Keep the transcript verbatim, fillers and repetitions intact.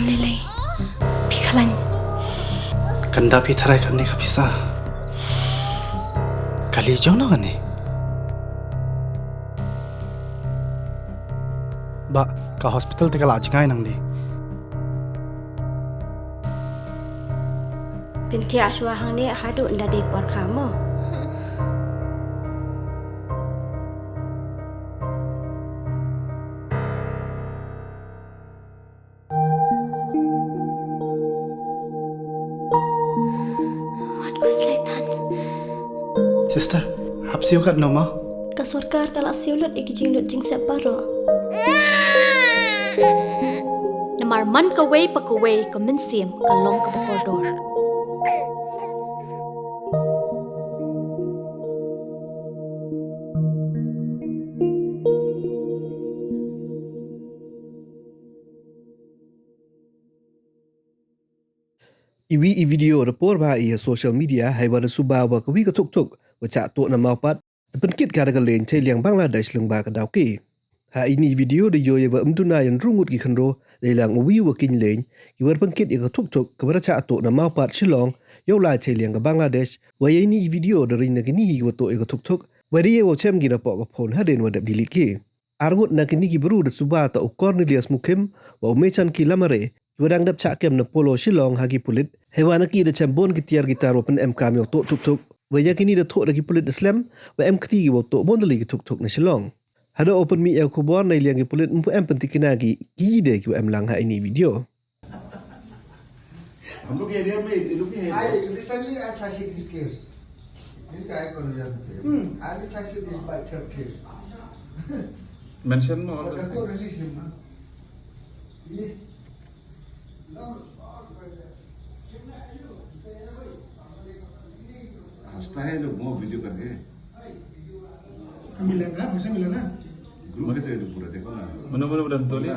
Lei lei. Phi khlain. Kanda phi tharai kane ka pisa. Kali jong no kane. Ba, ka hospital te ka la jngai nang di. Pynthiah shuwa hangne haduh nda dei por kha mo. Wat ku slaitan. Sister, hap siew kat no ma? Ka sorkar ka la siew lut i ki jinglut jingsep baroh. Namar man kawei pa kawei ka mynsiem ka long kaba kordor. Iwi i video da por bha i ha social media, heiwa da suba wa kawi ka thuk thuk wa chah tuh na Mawpat da pynkit ka da ka lane cheiliang Bangladesh lyngba ka daw ki. Ha ini i video da yoh ya wa ym duna ya ynru ngut ki khynroo deilang uwi wa kiñ lane, ki wa da pynkit ya ka thuk thuk ka wa da chah tuh na Mawpat Shillong yow lai cheiliang ka Bangladesh. Wa ya ini i video da ring na kini ki wa tuh ya ka thuk thuk, wa da ya wow chem ki na poh ka phone hadien wa dep delete ki. Ar ngut na kini ki bru da suba ta u Cornelius Mukhim wa u Mechan ki Lamare, ki wa dang dep chah kem na Polo Shillong ha ki pulit. Heiwa na ki da chem bun ki tiar ki tar wa pynemkam yow tuh thuk thuk. Wa ya kini da thoh da ki pulit da slem wa em kti ki wow tuh bun tylli ki thuk thuk na Shillong. Haduh wow pynmih ya ka khubor, neiliang ki pulit ym pu em pyntikna ki ki de ki wa em lang ha ini i video. हम लोग के एरिया में, ये लोग भी है। I recently I charged this case. This guy Colonel Mukhim. Hmm. I will charge you this by theft case. Mention mo. But the court release him, na? ये हंसता है जो वो वीडियो करके। मिला ना, मुझे मिला ना। ग्रुप में तो ये तो पूरा देखो ना। Mano mano dan toli?